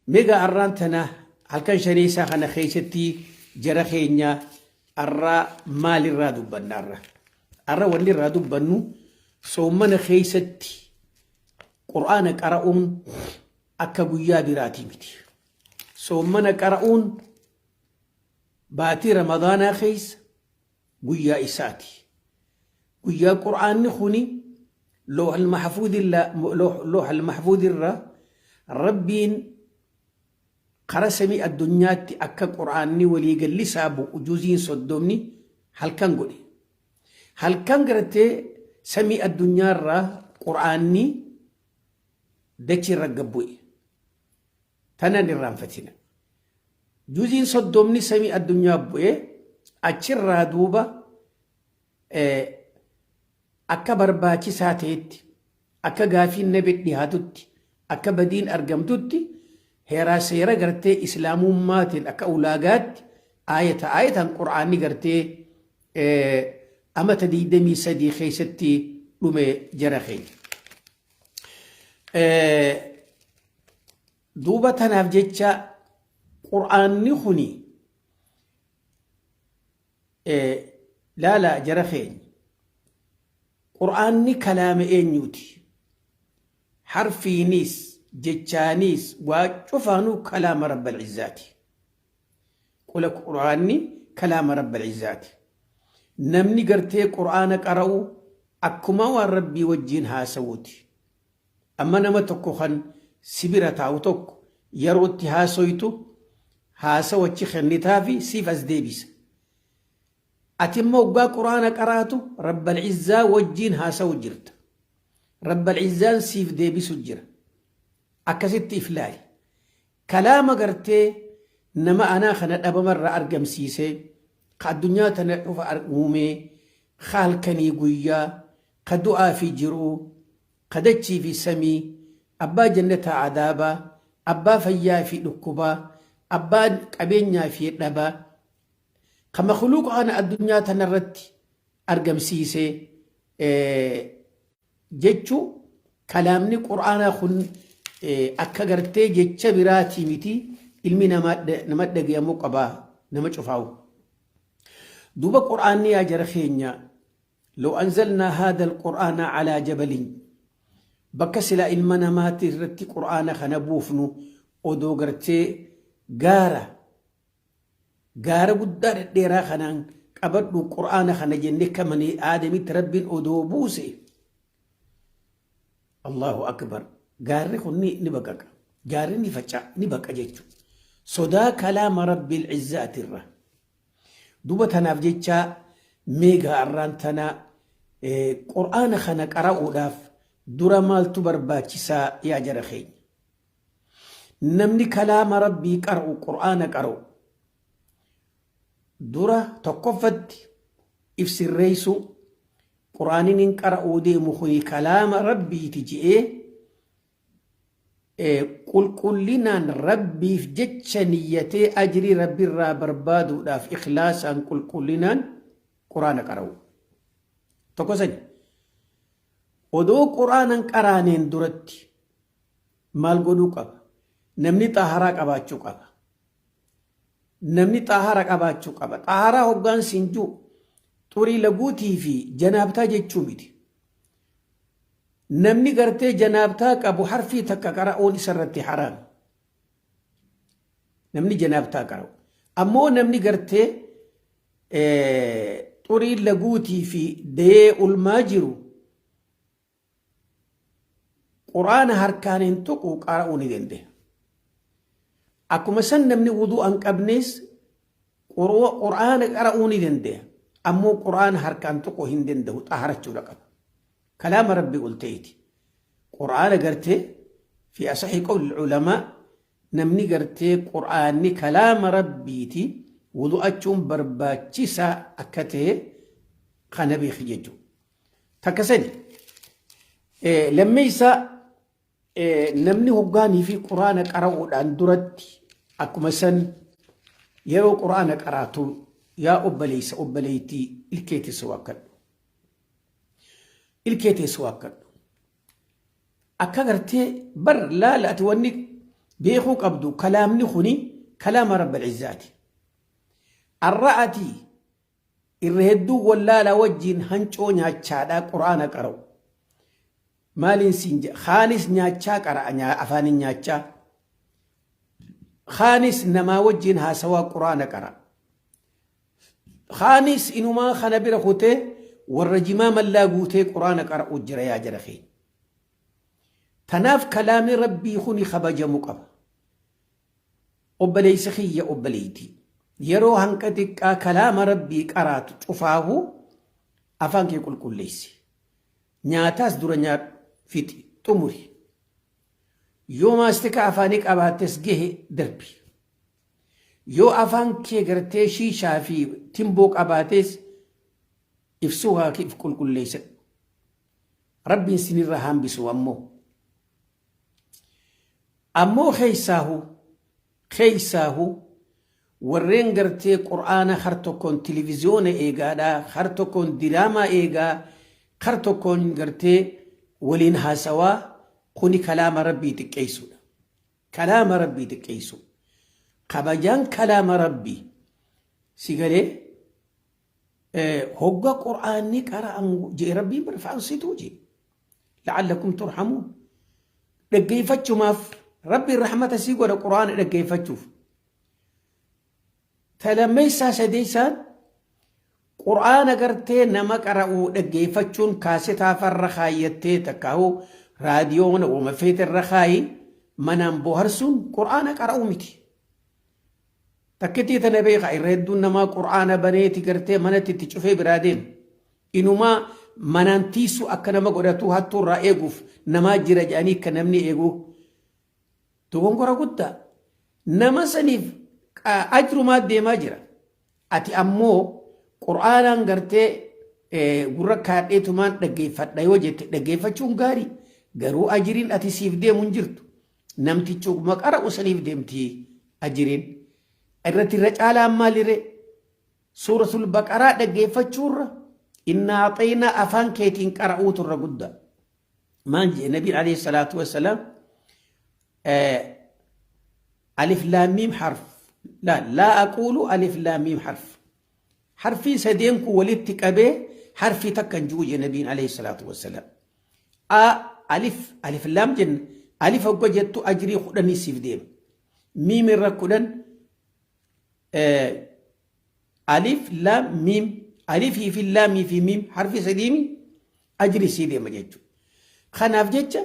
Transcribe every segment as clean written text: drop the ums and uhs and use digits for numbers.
Meegaa arraan tana halkan shaneessaa kana keessatti jara keenya arraa maalirraa dubbanna arra? Arra wanni irraa dubbannu soommana keessatti Qur'aana qara'uun akka guyyaa biraatii miti. Soommana qara'uun baatii Ramadaanaa keessa guyyaa isaati. Guyyaa Qur'aanni kuni loohal mahfuud irraa Rabbiin kara samii addunyaatti akka Qur'aanni waliigalli isaa bu'u juziin 30 halkan godhe. Halkan gartee samii addunyaarraa Qur'aanni dachii irra gad bu'e. Tanan irraanfatina. Juziin 30 samii addunyaa bu'e achirraa duuba akka barbaachisaa ta'etti, akka gaafiin nabi dhihaatutti, akka badiin argamtutti, heeraa seera gartee islaamummaatiin akka ulaagaatti aayata aayataan Qur'aanni gartee amata 23 keessatti dhume jara keenya. Duuba tanaaf jecha Qur'aanni kuni, laala jara keenya, Qur'aanni kalaama eenyuuti? Harfiinis jechaaniis waa cufaanuu kalaama Rabbal Izzaati. Qula Qur'aanni kalaama Rabbal Izzaati. Namni gartee Qur'aana qara'u akkuma waan Rabbii wajjiin haasawuuti. Amma nama tokko kan si bira taa'u tokko yeroo itti haasoytu haasawa achi kennitaafi siif as deebisa. Ati immoo hoggaa Qur'aana qaraatu Rabbal Izzaa wajjiin haasawu jirta. Rabbal Izzaan siif deebisu jira. Akkasitti if laali. Kalaama gartee nama anaa kana dhabamarraa argamsiisee, ka addunyaa tana dhufa uumee, ka halkanii guyyaa, ka du'aa fi jiruu, ka dachii fi samii, abbaa jannataa adaabaa, abbaa fayyaa fi dhukkubaa, abbaa qabeenyaa fi dhabaa, ka makhluuqa kana addunyaa tanarratti argamsiisee jechuu kalaamni Qur'aanaa kun akka gartee jecha biraatii miti, ilmi namaa nama dhagayamuu qaba nama cufaa'u. Duuba Qur'aanni yaa jara keenya, لو أنزلنا هذا القرآن على جبل, bakka silaa ilma namaatti irratti Qur'aana kana buufnu odoo gartee gaara gaara guddaa dhedheeraa kanaan qabadhu Qur'aana kana jenne kamanii Aadamitti Rabbiin odoo buuse, Allahu akbar, gaarri kun ni baqaqa, gaarri ni faca'a, ni baqa jechuudha sodaa kalaama Rabbil Izzaatirra. Duuba tanaaf jecha meegaa arraan tana Qur'aana kana qara'uudhaaf dura maaltu barbaachisaa yaa jara keenya? Namni kalaama Rabbii qara'u, Qur'aana qara'u dura tokkoffatti if sirreessuu, Qur'aanin hin qara'uu deemu kuni kalaama Rabbiiti je'ee qulqullinaan Rabbiif jecha niyyatee ajrii Rabbirraa barbaaduudhaaf ikhlaasaan qulqullinaan Qur'aana qara'u. Tokko sani. Odoo Qur'aanan qaraaneen duratti maal godhuu qaba? Namni xaaharaa qabaachuu qaba. Namni xaahara qabaachuu qaba. Xaaharaa hoggaan siin jiru xurii laguutii fi janaabtaa jechuu miti. Namni gartee janaabtaa qabu harfii takka qara'uun isarratti haraam. Namni janaabtaa qara'u. Ammoo namni gartee xurii laguutii fi dayee ulmaa jiru Qur'aana harkaan hin tuqu, qara'uu ni danda'a. Akkuma san namni wudu'a hin qabnes Qur'aana qara'uu ni danda'a. Ammoo Qur'aana harkaan tuquu hin danda'u, xaharachuudha qaba. Kalaama Rabbii ol ta'eeti. Qur'aana gartee fi asahi qawli ulamaa namni gartee Qur'aanni kalaama Rabbiiti wudu'achuun barbaachisaa akka ta'e kana beeki jechuudha. Takka sani. Lammeessaa, namni hoggaanii fi Quraana qara'uudhaan duratti akkuma san yeroo Quraana qaraatu, yaa obboleessa obboleettii, ilkee teessoo akkadhu. Ilkee teessoo akkadhu. Akka gartee bar laala ati wanni Beekuu qabdu kalaamni kuni kalaama Rabbil Izzaati. Arra ati irra hedduu wallaala wajjiin hancoo nyaachaadhaa Qur'aana qara'u. Maaliin siin jedha? Kaanis nyaachaa qara'a afaanin nyaachaa. Kaanis namaa wajjiin haasawaa Qur'aana qara'a. Kaanis inumaa kana bira kutee warra jimaa mallaa guutee Qur'aana qara'u jira yaa jara keenya. Tanaaf kalaamni Rabbii kuni kabajamu qaba. Obboleeysi kiyya obboleeytii. Yeroo hanqa xiqqaa kalaama Rabbii qaraatu cufaahu afaan kee qulqulleessi. Nyaataas dura nyaadhu fixi xumuri. Yoo maastika afaanii qabaattes gahe darbi. Yoo afaan kee gartee shiishaa fi timboo qabaates ibsuu haa if qulqulleessadhu. Rabbiin sinirra hambisu ammoo. Ammoo keessaahu warreen gartee Qur'aana har tokkoon televiziyoona eegaadha, har tokkoon diraamaa eegaa, har tokkoon gartee waliin haasawaa kuni kalaama Rabbii xiqqeessuudha. Kalaama Rabbii xiqqeessu. Kabajaan kalaama Rabbii si galee hogga Qur'aanni qara'amu jee Rabbiin bara fa'ansituu jee. La'allakum turhamuun. Dhaggeeffachumaaf Rabbiin rahmata sii godha Qur'aana dhaggeeffachuuf. Talammeessaa sadeessaan Qur'aana gartee nama qara'u dhaggeeffachuun kaasetaa farra kaayyattee takkaahu raadiyoona uuma feete irra kaayi manaan boharsuun Qur'aana qara'u miti. Takkitii tana beeka irra hedduun namaa Qur'aana baneeti gartee manatti itti cufee biraa deema. Inumaa manaan tiisuu akka nama godhatu hattuu irraa eeguuf namaa jira jedhanii akka namni eegu dogongora guddaa. Nama saniif ajrumaa deemaa jira. Ati ammoo Qur'aanaan gartee gurra kaadheetumaan dhaggeeffadha yoo jette dhaggeeffachuun gaarii. Garuu ajiriin ati siif deemu hin jirtu. Namtichuma qara'u saniif deemti ajiriin. Irratti irra caalaan maaliree? Suuratul Baqaraa dhaggeeffachuurra innaa axeynaa afaan keetiin qara'uutu irra guddaa. Maal jedhe Nabiin alayhi salaatu wassalaam? Alif laam miim harf. Laa laa aquulu alif laam miim harf. Harfii sadeen kun walitti qabee harfii takka hin jiru jedhe Nabiin alayhi salaatu wassalaam. A alif alif laam jenna alif hogga jettu ajrii kudhanii siif deema. Miim irra kudhan alif laam miim alifii fi laamii fi miim harfi sadiimi ajrii sii deema jechuudha. Kanaaf jecha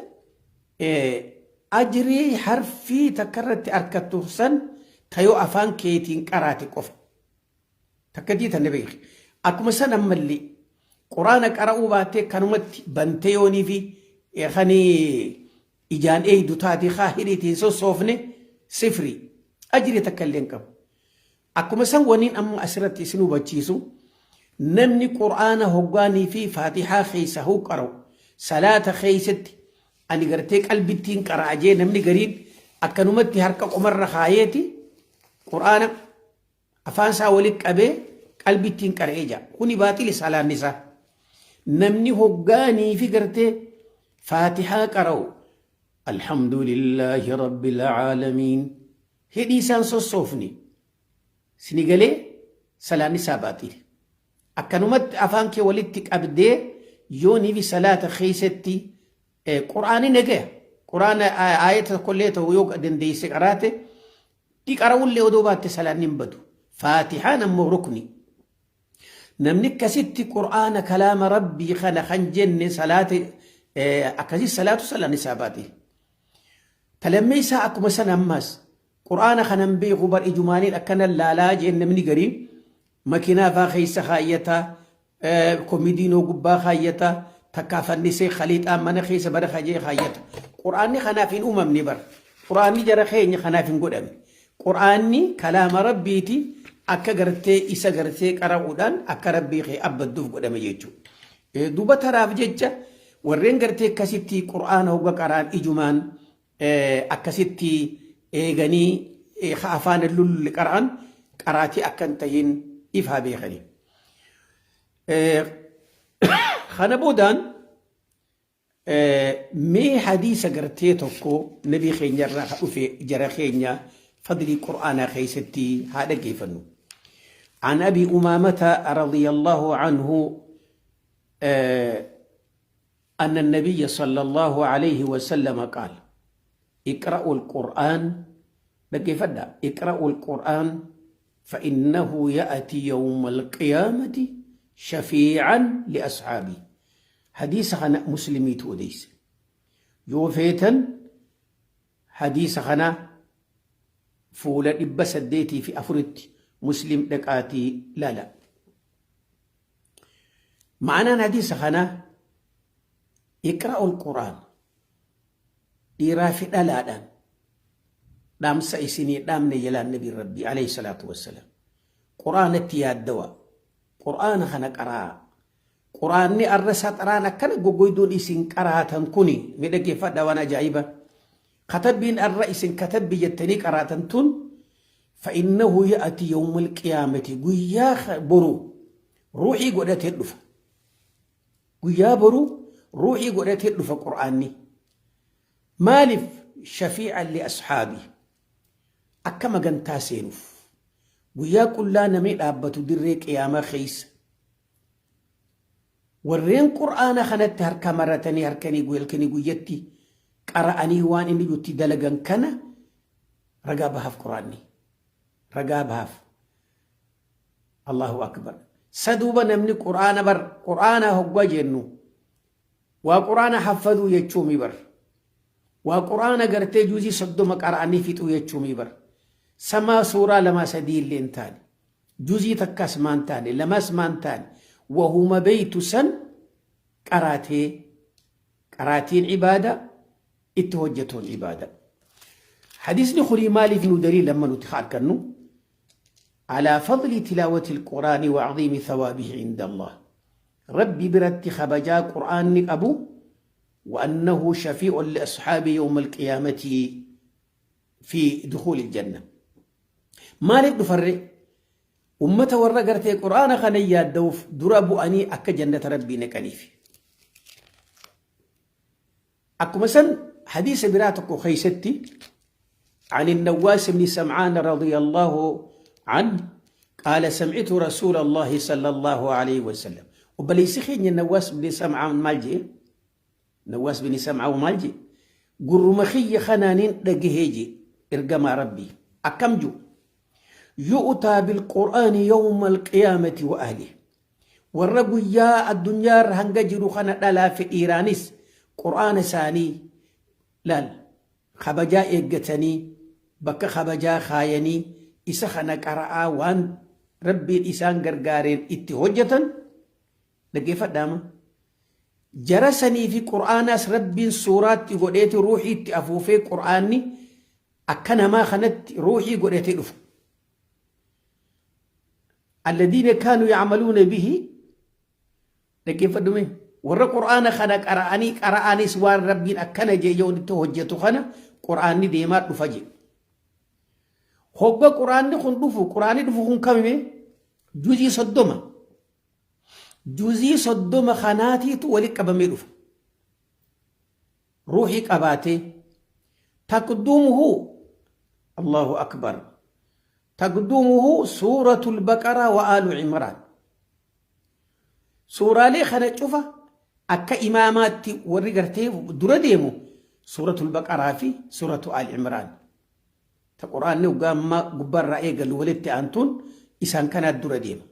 ajrii harfii takka irratti argattu san tayoo afaan keetiin qaraate qofa. Takka diitan beeki. Akkuma san ammallee Quraana qara'uu baattee kanumatti bantee yoonii fi kan ijaan eeydu taate kaa hidhiitiin sossoofne sifri ajrii takka illee hin qabu. Akkuma san waniin amma asirratti isin hubachiisu namni Qur'aana hoggaanii fi Faatihaa keessa huu qara'u salaata keessatti ani gartee qalbittiin qara'a jee namni gariin akkanumatti harka qomarra kaayeeti Qur'aana afaan isaa walitti qabee qalbittiin qara'ee jira. Kuni baaxili salaanni isaa. Namni hoggaanii fi gartee Faatihaa qara'u Alhamdulillaahi Rabbil Aalamiin hidhii isaan sossoofne sini galee salaanni isaa baaxili. Akkanumatti afaan kee walitti qabdee yoonii fi salaata keessatti Qur'aani nagaya. Qur'aana aayata tokkollee ta'u yoo dandeesse qaraate Di qara'ullee odoo baatte salaanni hin badu. Faatihaan ammoo rukni. Namni akkasitti Qur'aana kalaama Rabbii kana kan jenne salaate akkasii salaatu salaan isaa baate. Talammeessaa akkuma sana ammaas Qur'aana kanan beeku bar ijumaaniin akkana laalaa jeen namni gariin makiinaa faa keessa kaayyataa komidiinoo gubbaa kaayyata takkaa fannisee khaliixaa mana keessa bara kajee kaayyata. Qur'aanni kanaaf hin uumamne bara. Qur'aanni jara keenya kanaaf hin godhamne. Qur'aanni kalaama Rabbiiti akka gartee isa gartee qara'uudhaan akka Rabbii kee abbadduuf godhame jechuudha. Duuba tanaaf jecha warreen gartee akkasitti Qur'aana hogga qara'an ijumaan akkasitti eeganii afaan lullulle qara'an qaraatii akka hin tahin ifaa beekanii. Kana boodaan Mee hadiisa gartee tokko nabii keenya irraa ka dhufe jara keenya fadlii qur'aanaa keessatti haa dhaggeeffannu. عن أبي أمامة رضي الله عنه أن النبي صلى الله عليه وسلم قال: اقرأوا القرآن، dhaggeeffadha، اقرأوا القرآن فإنه يأتي يوم القيامة شفيعا لأصحابه. Hadiisa kana Muslimiitu odeesse. Yoo feetan hadiisa kana fuula 804tti Muslim dhaqaatii laala. Ma'anaan hadiisa kana: اقرأوا القرآن, dhiiraa fi dhalaadhaan dhaamsa isinii dhaamne jalaan nabi rabbi عليه الصلاة والسلام. Qur'aanatti yaaddawa, qur'aana kana qaraa. Qur'aanni arra saxaraan akkana goggoyduun isin qaraatan kuni, mi dhaggeeffadha waan ajaa'iba, katabbiin arra isin katabbi jettanii qaraatan tun, فإنه يأتي يوم القيامة, guyyaa boru ruuxii godhatee dhufa. Guyyaa boru ruuxii godhatee dhufa qur'aanni. Maaliif? شفيعا لأصحابه, akka magantaa seenuuf. Guyyaa qullaa namni dhaabbatu dirree qiyaamaa keessa, warreen qur'aana kanatti harka maratanii harkanii halkanii guyyatti qara'anii waan inni itti dalagan kana ragaa bahaaf. Qur'aanni ragaa bahaaf. الله أكبر. Saduuba namni qur'aana bar, qur'aana hoggaa jennu waa qur'aana haffaduu jechuumi bar, waa qur'aana gartee juuzii 30 qara'anii fixuu jechuumi bar. Samaa suuraa lama sadii illee hin taane, juuzii takkas maan taane, lamas maan taane, wahuma beeytu san qaraatee, qaraatiin ibaada, itti hojjetuun ibaada. Hadiisni kunii maaliif nu daliil amma nuti harkannu? على فضل تلاوة القرآن وعظيم ثوابه عند الله, ربي biratti kabajaa قرآن أبو, وأنه شفيع لأصحابه يوم القيامة في دخول الجنة. Maaliif dhufarre? Ummata warra gartee qur'aana kana yaadda'uuf dura bu'anii akka jannata rabbii naqaniif. Akkuma san hadiisa biraa tokko keeysatti, عن النواس بن سمعان رضي الله عنه قال: سمعت رسول الله صلى الله عليه وسلم. وبليس خين النواس بن سمعان maal jee? نواس بن سمعان maal jee? Gurruma kiyya kanaanin dhagahee jee ergamaa rabbii akkam ju: يؤتى بالقرآن يوم القيامة وأهله. Warra guyyaa addunyaarra hanga jiru kana dhalaa fi dhiiraanis qur'aana isaanii laal kabajaa eeggatanii, bakka kabajaa kaayanii, isa kana qara'aa, waan rabbiin isaan gargaareen itti hojjetan. Dhaggeeffadhaama, jara sanii fi qur'aanaas rabbiin suuraatti godheeti ruuxii itti afuufee, qur'aanni akka namaa kanatti ruuxii godhatee dhufu. الذين كانوا يعملون به. Dhaggeeffadhume, warra qur'aana kana qara'anii, qara'anis waan rabbiin akkana jee yoo itti hojjetu kana qur'aanni deemaa dhufa je. Hogga qur'aanni kun dhufu, qur'aanni dhufu kun kamime? Juzii 30, juzii 30 kanaatiitu walitti qabamee dhufa ruuxii qabaatee. تقدمه, الله أكبر, تقدمه سورة البقرة وآل عمران. Suuraalee kana cufa akka imaamaatti warri gartee dura deemu suuratul baqaraa fi suuratu al imraan. Ta quraanni waggaa ammaa gubbaarraa eegalu walitti aantuun isaan kanaat dura deema.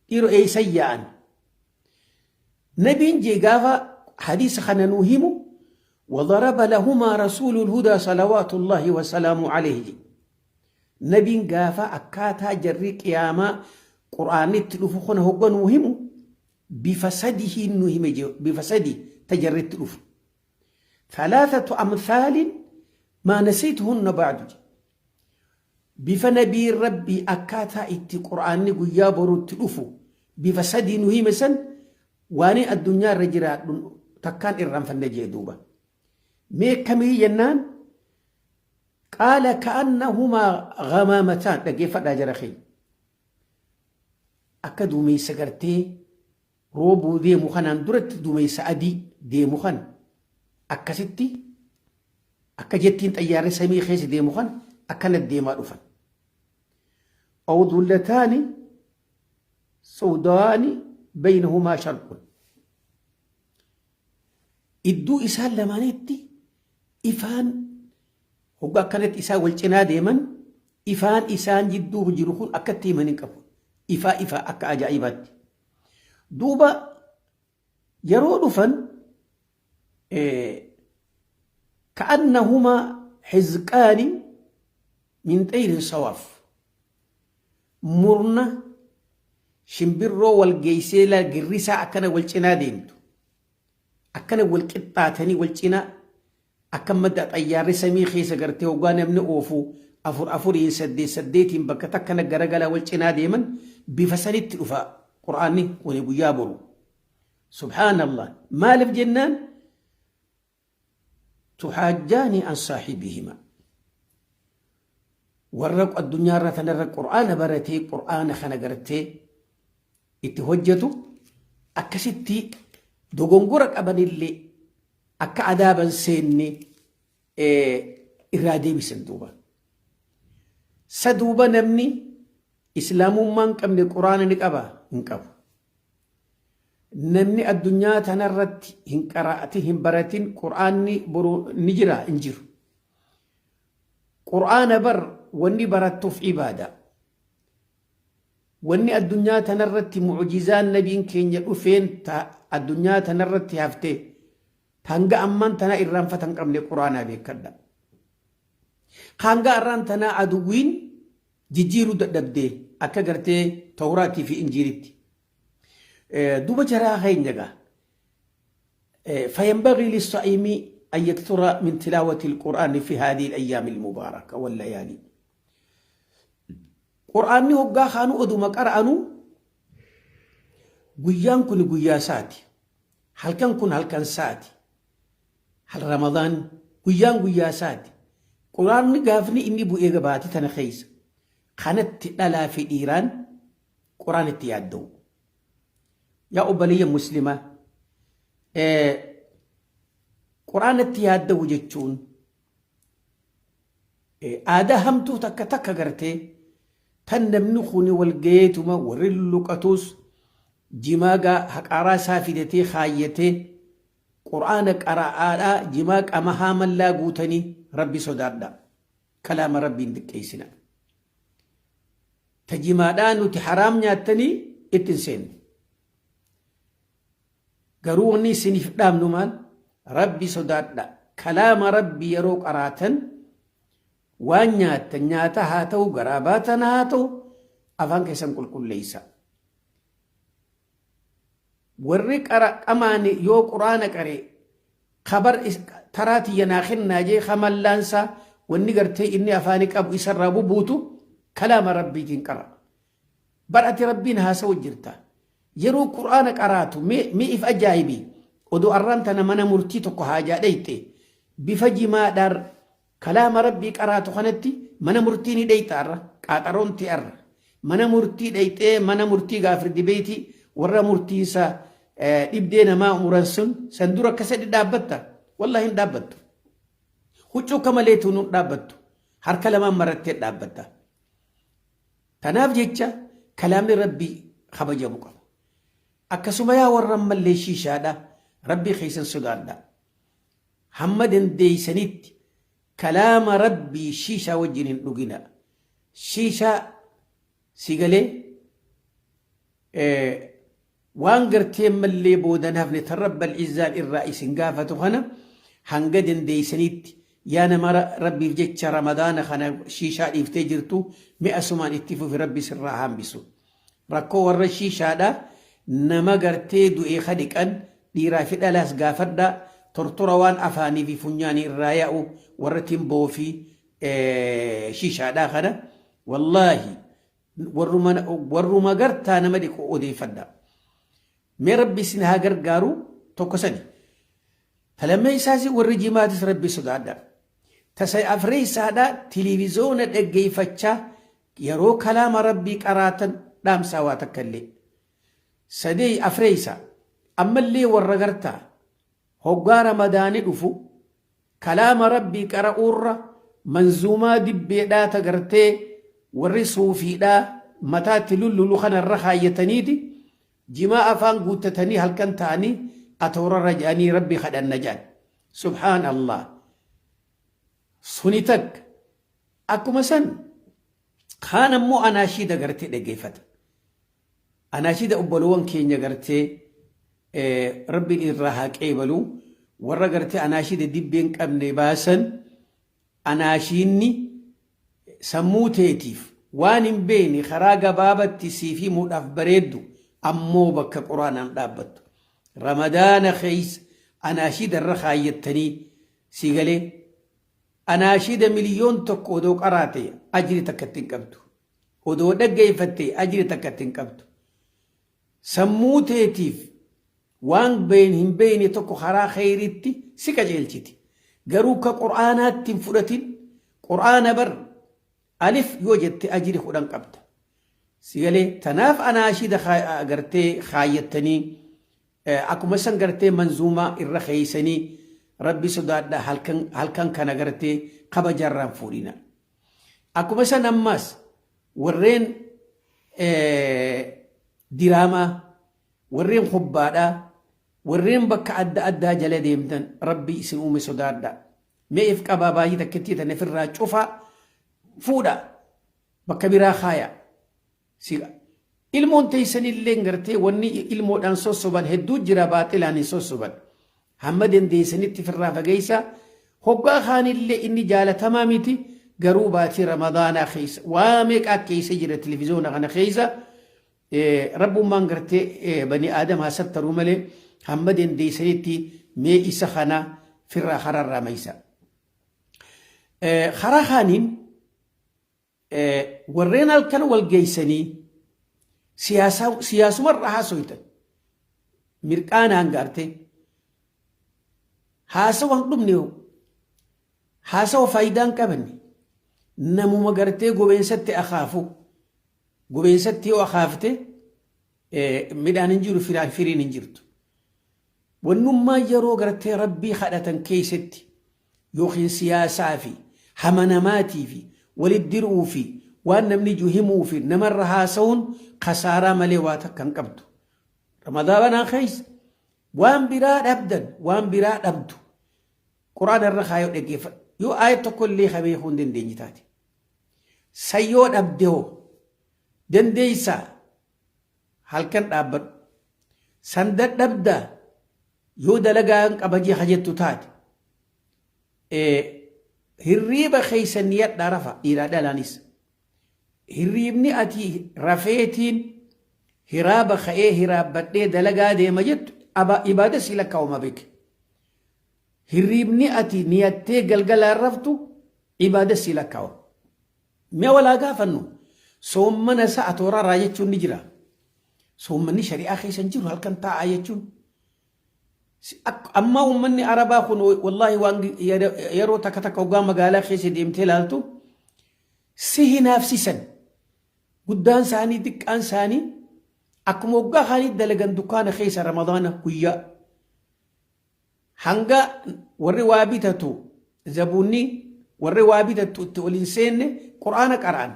Dhiiroo, eeysan yaa'an? Nabiin jee gaafa hadiisa kana nuu himu: وضرب لهما رسول الهدى صلوات الله وسلامه عليه. Nabiin gaafa akkaataa jarri qiyaamaa quraanitti dhufu kana hogga nuu himu bifa sadihiin nu hime, bifa sadi tajarritti dhufu. ثلاثة أمثال ما نسيتهن بعد. Bifa nabii rabbii akkaataa itti quraanni guyyaa boruutti dhufu bifa sadii nu hime san waan addunyaa irra jiraadhu takkaan irraanfanne jee duuba. Mee kamii jennaan, قال: كأنهما غمامتان. Dhaggeeffadhaa jara keenya, akka duumeysa gartee roobuu deemu kanaan duratti duumeysa adii. deemu kana akkasitti akka jettiin xayyaarri samii keessa deemu kana akkana deemaa dhufan. Aw dullataani sawdaani baynahumaa sharqun. Idduu isaan lamaanitti ifaan hoggaa akkanatti isaan wal cinaa deeman ifaan isaan jidduu jiru kun akkatti himan hin qabu. Ifaa ifaa akka ajaa'ibaatti. Duuba yeroo dhufan ka'annahumaa hizqaani min xayrin sawaaf murna shimbirroo wal geessee girrisaa akkana wal cinaa deemtu akkana wal qixxaatanii wal cinaa akka madda xayyaarri samii keessa gartee hoggaa namni oofu afur afuriin saddeet saddeetiin bakka takkana garagalaa wal cinaa deeman bifa sanitti dhufa qur'aanni kuni guyyaa boru. Subhaanallah maaliif jennaan tuhaajjaani an saahibihima warra addunyaarra tanarra qur'aana baratee qur'aana kana gartee itti hojjetu akkasitti dogongora qabanillee akka adaaban seenne irraa deebisan duuba. Sa duuba namni islaamummaa hin qabne quraana ni qaba hin qabu. Namni addunyaa tanarratti hin qara'atin hin baratin quraanni boru ni jira hin jiru. Quraana bar wanni barattuuf ibaada. Wanni addunyaa tanarratti mu'jizaan nabiin keenya dhufeen ta addunyaa tanarratti hafte hanga ammaan tanaa irraanfata hin qabne quraanaa beekadha. Hanga arraan tanaa aduwwiin jijjiiruu dadhabdee akka gartee tawraatii fi injiilitti. Duba jaraa keenya gaa. فينبغي للصائم أن يكثر من تلاوة القرآن في هذه الأيام المباركة والليالي. Qur'aanni hoggaa kaanuu oduma qara'anuu guyyaan kun guyyaa saati. Halkan kun halkan saati. Hal Ramadaan guyyaan guyyaa saati. Qur'aanni gaafni inni bu'ee gabaati tana keessa. Kanatti dhalaa fi dhiiraan Qur'aan itti yaadda'u. Yaa obboleeyyan muslimaa Qur'aanatti yaadda'u jechuun aadaa hamtuu takka takka gartee tan namni kuni wal gaheetuma warri lulluqatus jimaa gaa haqaaraa isaa fidatee kaayyatee qur'aana qara'aadhaa jimaa qamahaa mallaa guutanii rabbi sodaadha kalaama rabbiin diqqeessina ta jimaadhaa nuti haraam nyaattanii itti hin seenne Garuu wanni isiniif dhaamnu maal? Rabbi sodaadha. Kalaama Rabbi yeroo qaraatan waan nyaattan nyaata haa ta'u garaa baatan haa ta'u afaan keessan qulqulleessa. Warri qara qamaani yoo quraana qare kabar taraa tiyya naa kennaa jee kamallaansaa wanni gartee inni afaani qabu isarraa bubuutu kalaama Rabbiitiin qara. Bar ati Rabbiin haasawu jirta. Yeroo Qur'aana qaraatu mee mee if ajaa'ibi. Odoo arraan tana mana murtii tokko haajaa dheyxe bifa jimaadhaan kalaama Rabbii qaraatu kanatti mana murtii ni dheyxa arra qaaxaroon tee arra. Mana murtii dheyxee mana murtii gaa firdi beetii warra murtiinsa dhibdee namaa muran sun san dura akka sadhi dhaabbatta wallahi hin dhaabbattu. Huccuu akka malee tunuun dhaabbattu. Harka lamaan marattee dhaabbatta. Tanaaf jecha kalaamni Rabbii kabajamu qaba. Akkasuma yaa warra ammallee shiishaadha Rabbii keessan sodaadha. Hamma dandeeysanitti kalaama Rabbii shiishaa wajjin hin dhugina. Shiishaa si galee waan gartee ammallee booda hin hafne tan Rabbal Izzaan irraa isin gaafatu kana hanga dandeeysanitti yaa nama Rabbiif jecha Ramadaana kana shiishaa dhiiftee jirtu mee asumaan itti fufi Rabbi sirraa haa hambisu. Rakkoo warra shiishaadha nama gartee du'ee ka dhiqan dhiiraa fi dhalaas gaafadhaa tortora waan afaanii fi funyaanii irraa yaa'u warra timboo fi shiishaadhaa kana wallaahi Warruma gartaa nama dhiqu odeeffadha. Mee Rabbi isin haa gargaaru tokko sadi. Talammeessaas warri jimaatis Rabbi sodaadha. Tasa afreessaadha televizoona dhaggeeffachaa yeroo kalaama Rabbii qaraatan dhaamsaa waa takka illee. Sadee afreessa ammallee warra gartaa Hoggaa Ramadaani dhufu kalaama Rabbii qara'uurra manzuumaa dibbeedhaa ta gartee warri suufiidhaa mataatti lullulu kanarra kaayyataniiti jimaa afaan guuttatanii halkan ta'anii atoorarra jedhanii Rabbi kadhanna jedhan. Subhaan Allah. Suni takka. Akkuma san kaan ammoo anaashiida gartee dhaggeeffata. Anaashiida obbolowwan keenya gartee Rabbiin irraa haa qeebalu warra gartee anaashiida dibbee hin qabne baasan anaashiinni sammuu teetiif waan hin beekne karaa gabaabatti siif himuudhaaf bareeddu ammoo bakka quraanaan dhaabbattu. Ramadaana keessa anaashiida irra kaayyattanii si galee anaashiida 1,000,000 odoo qaraate ajri takka itti hin qabdu. Odoo dhaggeeffatte ajri takka itti hin qabdu. Sammuu teetiif waan been hin beeyne tokko karaa kheyriitti si qajeelchiti. Garuu ka Qur'aanaatti hin fudhatin Qur'aana bar alif yoo jette ajri 10 qabda. Si galee tanaaf anaashida gartee kaayyattanii akkuma san gartee manzuumaa irra keeysanii Rabbi sodaadha halkan kana gartee kabajaarraan fuudhina. Akkuma san ammaas warreen diraamaa, warreen kubbaadhaa, warreen bakka adda addaa jala deemtan Rabbii isin uume sodaadhaa. Mee if qabaa baay'ee takkittii tana ifirraa cufaa fuudha bakka biraa kaaya. Ilmoon teessanillee gartee wanni ilmoodhaan sossoban hedduu jira baaxilaan hin sossoban. Hamma dandeessanitti ifirraa fageessaa. Hoggaa kaanillee inni jaalatamaa miti garuu baatii Ramadaanaa keessa waa meeqaa keessa jira televiziyoona kana keessa Rabbummaan gartee bani Aadam haa sattaruu malee hamma dandeessanitti mee isa kana firraa kararraa maysa. Karaa kaaniin Warreen halkan wal geessanii siyaasumarra haasoytan mirqaanaan gaarte haasawa hin dhumne haasawa faayidaa hin qabanne namuma gartee gobeensatti akaafu gobeensatti yoo akaafte midhaan hin jiru firaan firiin hin jirtu. Wannummaa yeroo gartee Rabbii kadhatan keessatti yookiin siyaasaa fi hama namaatii fi walit dir'uu fi waan namni ju himuu fi namarra haasa'uun kasaaraa malee waa takka hin qabdu. Ramadaanaa keessa waan biraa dhabdan waan biraa dhabdu Qur'aana irra kaayoo dhaggeeffadhu. Yoo aayat tokko illee ka beekuu hin dandeenye taate. San yoo dhabde hoo dandeessaa halkan dhaabbadhu. San dadhabdaa yoo dalagaan qaba jee ka jettu taate hirriiba keessa niyadhaa rafa dhiiraa dhalaanis. Hirriibni ati rafeetiin hiraaba ka'ee hiraabbadhee dalagaa deema jettu ibaada sii lakkaa'uma beeki. Hirriibni ati niyattee galgalaan raftu ibaada sii lakkaa'uma. Mee walaa gaafannu soommana sa'a tooraraa jechuun ni jira. Soommanni shari'aa keessa hin jiru halkan taa'aa jechuun. Amma uummanni Arabaa kun wallaahi waan yeroo takka takka hoggaa magaalaa keessa deemtee ilaaltu si hinaafsisan. Guddaan isaanii xiqqaan isaanii akkuma hoggaa kaanii dalagan dukkaana keessa Ramadaana guyyaa. Hanga warri waa bitatu zabuunni warri waa bitattu itti ol hin seenne Qur'aana qara'an.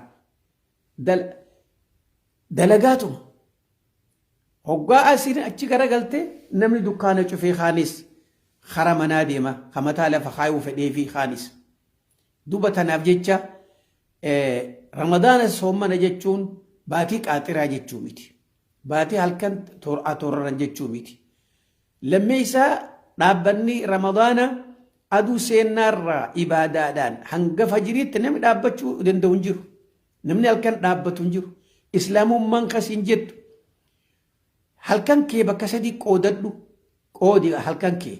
Dalagaatuma. Hoggaa asiin achi garagalte namni dukkaana cufee kaanis kara manaa deema ka mataa lafa kaayuu fedhee fi kaanis. Duba tanaaf jecha Ramadaana soommana jechuun baatii qaaxiraa jechuu miti. Baatii halkan toraran jechuu miti. Lammeessaa dhaabbanni Ramadaana aduu seennaarraa ibaadaadhaan hanga fajiriitti namni dhaabbachuu danda'u hin jiru. Namni halkan dhaabbatu hin jiru. Islaamummaan kas hin jettu. Halkan kee bakka sadii qoodadhu. Qoodi halkan kee.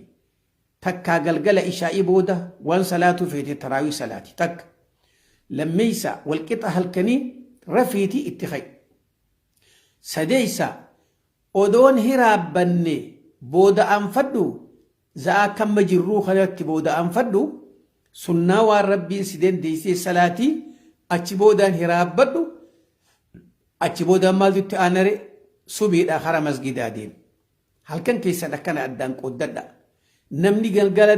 Takkaa galgala ishaa'ii booda waan salaatuu feete taraawii salaati. Takka. Lammeessaa walqixa halkanii rafiitii itti ka'i. Sadeessaa Odoon hiraabbanne booda aanfadhu za'aa akka amma jirruu kanatti booda aanfadhu sunnaa waan Rabbiin si dandeessee salaatii achi boodaan hiraabbadhu achi boodaan maaltu itti aanare subiidha kara masgidaa deemi. Halkan keessan akkana addaan qooddadha. Namni galgala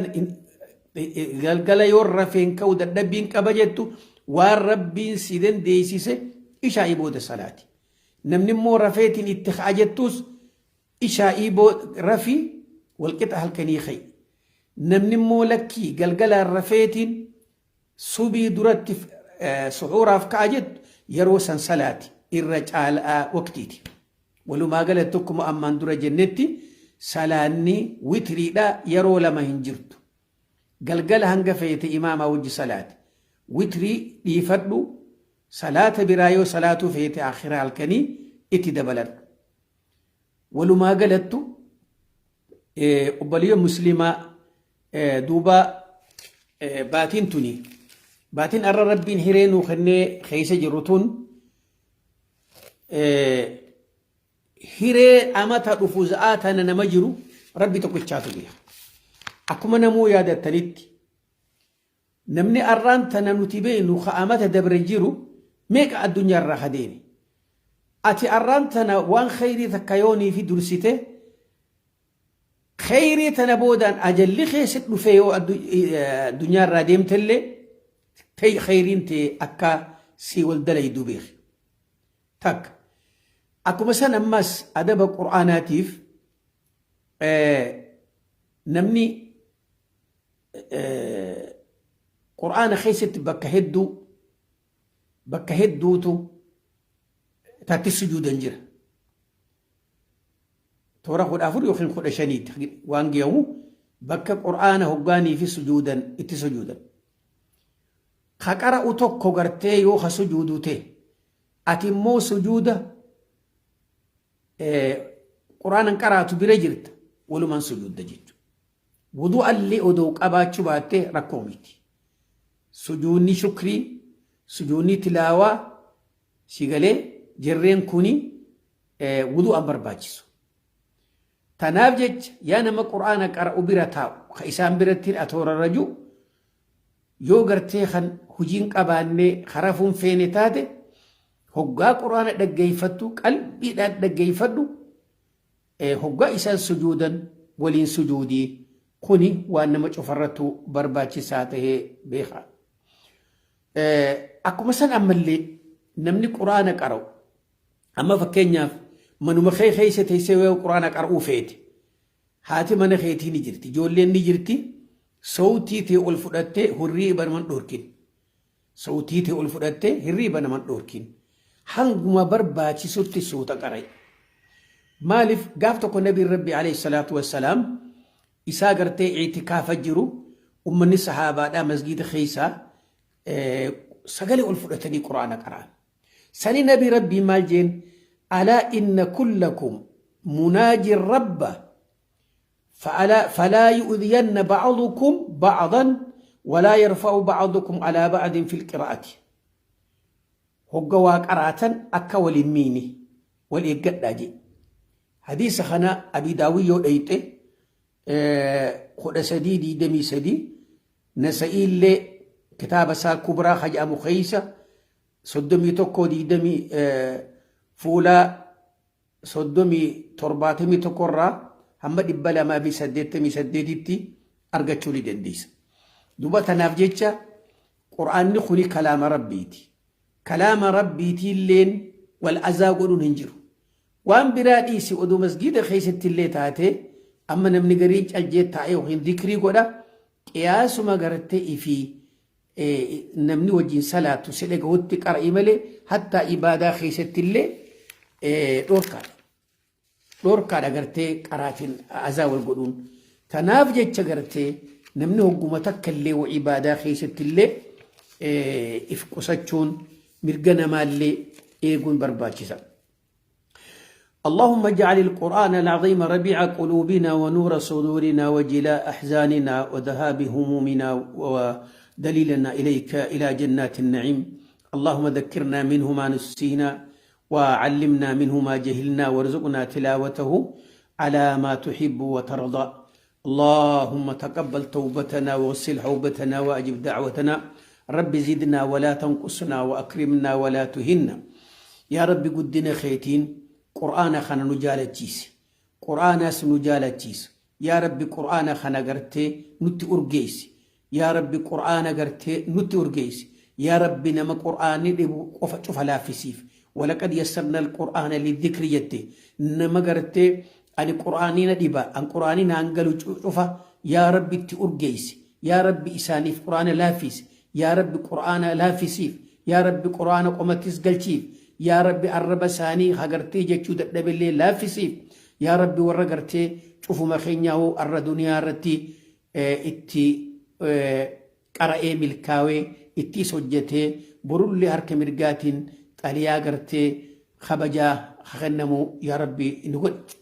galgala yoo rafeen ka'u dadhabbiin qaba jettu, waan Rabbiin si dandeessise ishaa'ii booda salaati. Namni immoo rafeetiin itti ka'a jettus, ishaa'ii rafii walqixa halkanii ka'i. Namni immoo lakkii galgalaan rafeetiin subii duratti suxuuraaf ka'a jettu, yeroo san salaati, irra caalaa waqtiiti. Walumaa galatti, tokkuma ammaan dura jennetti, salaanni witriidha yeroo lama hin jirtu. Galgala hanga feete imaamaa wajji salaati. Witrii dhiifadhu, salaata biraa yoo salaatuu feete akhiraa halkanii itti dabaladhu. Walumaa galattu, obboleeyyan musliimaa, duuba baatiin tuni, baatiin arra Rabbiin hiree nuu kennee keessa jirru tun, hiree amata dhufu za'aa tana nama jiru Rabbi tokkichaatu beeka. Akkuma namuu yaadattanitti, namni arraan tana nuti beeknu ka amata dabre jiru meeqa addunyaarraa ka deeme. Ati arraan tana waan kheyrii takka yoonii fi dursite, kheyrii tana boodaan ajalli keessa dhufe yoo addunyaarraa deemtellee, kheyriin tee akka si wal dalaydu beeki. Takka. Akkuma san ammas adaba Qur'aanaatiif namni Qur'aana keessatti bakka hedduu, bakka hedduutu taatti sujuudan jira. Toora 14 yookiin 15tti waan gahu bakka Qur'aana hoggaanii fi sujuudan itti sujuudan. Ka qara'u tokko gartee yoo ka sujuudu ta'e, ati immoo sujuuda Qur'aanan qaraatu bira jirta, walumaan sujuudda jechuudha. Wudu'allee odoo qabaachuu baattee rakkoo miti. Sujuudni shukrii, sujuudni tilaawaa si galee, jirreen kuni wudu'an barbaachisu. Tanaaf jecha yaa nama Qur'aana qara'u bira taa'u, ka isaan biratti atoorarraju, yoo gartee kan hojiin qabaannee harafuun feene taate, hoggaa Qur'aana dhaggeeffattu qalbiidhaan dhaggeeffadhu, hoggaa isaan sujuudan waliin sujuudii. Kuni waan nama cufarrattu barbaachisaa tahee beeka. Akkuma san ammallee namni Qur'aana qara'u, amma fakkeenyaaf manuma kee keessa teessee yoo Qur'aana qara'uu feete, haati mana keetii ni jirti, ijoolleen ni jirti, sawtii tee ol fudhattee hirriiba naman dhorkin. Sawtii tee ol fudhattee hirriiba naman dhorkin. Hanguma barbaachisutti suuta qara'i. Maaliif? Gaaf tokko Nabiin Rabbi alayhi salaatu wassalaam isaa gartee itikaafa jiru, ummanni sahaabaadhaa masgiida keessaa sagalee ol fudhatanii Qur'aana qara'an. Sani Nabi Rabbii maal jeen? Alaa inna kullakum munaajin rabba falaa yu'dhiyanna ba'dukum ba'dan walaa yarfa'u ba'dukum alaa ba'din fil qiraa'ati. Hogga waa qaraatan akka wal hin miine wal eeggadhaa jee. Hadiisa kana Abi Daawwii yoo dhayxe 1323, Nasa'iillee kitaaba isaa Kubraa ka jedhamu keessa 31 20 fuula 30 71 irraa hamma 288tti argachuu ni dandeessa. Duuba tanaaf jecha Qur'aanni kuni kalaama Rabbiiti. Kalaama Rabbiitiilleen wal azaa godhuun hin jiru. Waan biraa dhiisi, oduu masgiida keessatti illee taate, amma namni gariin caljee taa'ee yookiin dikrii godha, qiyaasuma gartee ifii namni wajjin salaatu si dhagahutti qara'i malee, hattaa ibaadaa keessatti illee dhorkaadha. Dhorkaadha gartee qaraatiin azaa wal godhuun. Tanaaf jecha gartee namni hogguma takka illee wa ibaadaa keessatti illee if qusachuun, mirga namaallee eeguun barbaachisa. اللهم اجعل القرآن العظيم ربيع قلوبنا ونور صدورنا وجلاء أحزاننا وذهاب همومنا ودليلنا إليك إلى جنات النعيم. اللهم ذكرنا منه ما نسينا وعلمنا منه ما جهلنا وارزقنا تلاوته على ما تحب وترضى. اللهم تقبل توبتنا واغسل حوبتنا وأجب دعوتنا. رب زدنا ولا تنقصنا وأكرمنا ولا تهنا. يا رب guddina keetiin Qur'aana kana nu jaalachiisi. Qur'aanaas nu jaalachiisi. Yaa Rabbi, Qur'aana kana gartee nutti urgeessi. Yaa Rabbi, Qur'aana gartee nutti urgeessi. Yaa Rabbi, nama Qur'aanni dhibu qofa cufa laaffisiif. Walaqad yassarna al-Qur'aana lidhikri jette. Nama gartee ani Qur'aanii na dhiba, an Qur'aanii naan galu cufa, yaa Rabbi, itti urgeessi. Yaa Rabbi, isaaniif Qur'aana laaffisi. Yaa Rabbi, Qur'aana laaffisiif. Yaa Rabbi, Qur'aana qomattis galchiif. Yaa Rabbi, arraba isaanii hagartee jechuu dadhabellee laaffisiif. Yaa Rabbi, warra gartee cufuma keenyaa'uu arra duniyaa irratti itti qara'ee milkaawee ittiis hojjetee borullee harka mirgaatiin xaliyaa gartee kabajaa kennamu, yaa Rabbi, nu godhi.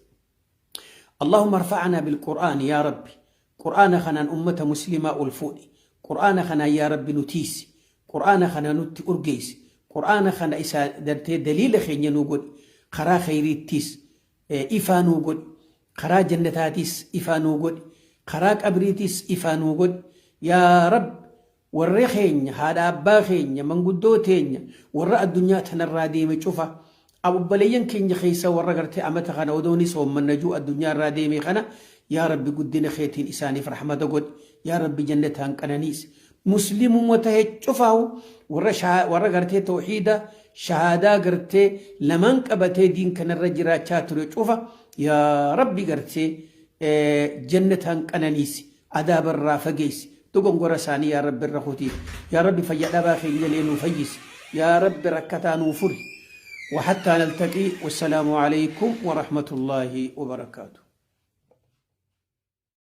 Allahumma arfa'anaa bilqur'aan. Yaa Rabbi, Qur'aana kanaan ummata muslimaa ol fuudhi. Qur'aana kanaan, yaa Rabbi, nu tiisi. Qur'aana kana nutti urgeessi. Qur'aana kana isa gartee daliila keenya nu godhi. Karaa khayriittis ifaa nuu godhi. Karaa jannataatis ifaa nuu godhi. Karaa qabriitis ifaa nuu godhi. Yaa Rabbi, warra keenya, haadha abbaa keenya, manguddoo teenya, warra addunyaa tanarraa deeme cufa, obboleeyyan keenya keessa warra gartee amata kana odoo ni soommanna juu addunyaa irraa deeme kana, yaa Rabbi, guddina keetiin isaaniif rahmata godhi. Yaa Rabbi, jannataan qananiisi. Muslimuma tahe cufaahu, warra gartee tawxiida shahaadaa gartee lamaan qabatee diin kanarra jiraachaa ture cufa, yaa Rabbi, gartee jannataan qananiisi, adaabarraa fageessi, dogongora isaanii, yaa Rabbi, irra kutiif. Yaa Rabbi, fayya dhabaa keenya illee nuu fayyisi. Yaa Rabbi, rakkataa nuu furi. وحتى نلتقي، والسلام عليكم ورحمة الله وبركاته.